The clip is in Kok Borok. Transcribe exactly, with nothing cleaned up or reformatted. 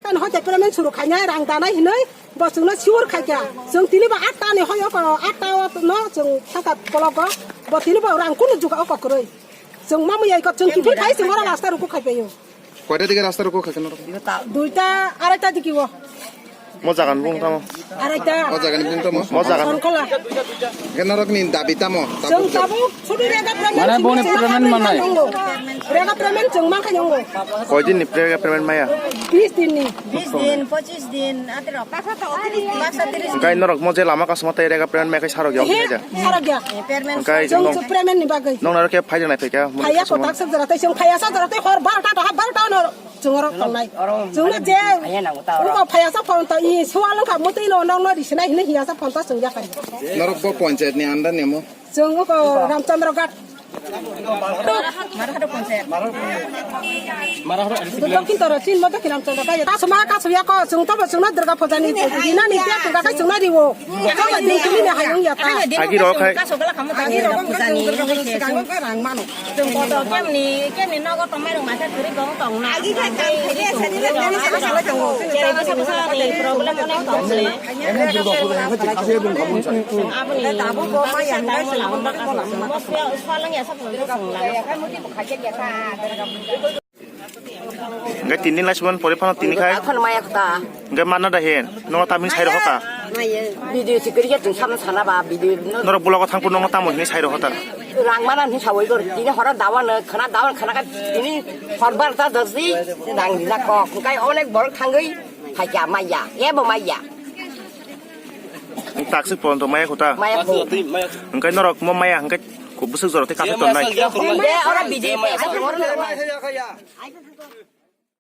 Kan hoite payment suru khainai rang danai hinui bo chwngno sure khaikha. Chwng tini bo atta ni hoyo ko atta o no chwng thangkha block o bo tini bo rang kunu juga o kokroi. Chwng mamui ai ko chwng kiphil khai chwng oro rasta ruku khai paio. Koita dike rasta ruku khai khe norok? Duita araita dike o. Mo jagan bung tamo. Araita. O jagan bung tamo. Mo jagan. Sonkhola. Khe norok ni dabi tamo? Chwng tabuk. Mane boni payment manai. Rega payment chwng mankha nongo. Koi din ni rega payment maya? Bis din ni. Bis din, pochis din, atiro, baksa to, baksa tiris din. Engkai norok mo je lama kasuma tei rega payment maya kai sarok yong. He, sarok ya. Engkai chwng chwng payment ni bagwi. Nong naro ke phai nai phai ka. Phaiya ko tak sak jara tai chwng phaiya sak jara tai hor barta ta barta no. Chwng oro tongnai. Chwngno je uko phaiya sa phone to i sual wngkha mwtwi no nokno risinai hinwi hiya sa phone to chwng yakarya. Norok bo panchayat ni under ni mo? Chwng uko Ramchandra Ghat. Dokhin Toro chin mo dokhin Ramchandra Ghat. Kasuma kasuya ko chwng to bo chwngno Durga Puja ni dina ni tiya chwng kai chwngno riwo. Chwng din kini ni hayung ya ta. Agi rok hai. Agi rok pujani. Rang mano. Chwng kotor kemni, kemni nogo tongmai rok masa kwrwi bong tong na. Agi kha kam khe sani le tong sala tongo. Chwng aboni swalong ya sa phone swng lai. Hingke tini lai suban pore phano tini khai. Akhon maya kota. Hingke mana da hin? Nono tamni sai rohota. Video sikiri ya tung sama sana ba video no. Norok blogo thangpur nono tamo hini sai rohota. Rang mana ni sawai gor. Tini hora dawan khana dawan khana ka tini horbar ta dasi rang dina kok. Kai onek bor thangwi. Khaja maya. Ebo maya. Taksi pon to maya kota. Maya kota. Hingke norok mo maya hingke kubusuk jorote kafe ton nai. Ora video.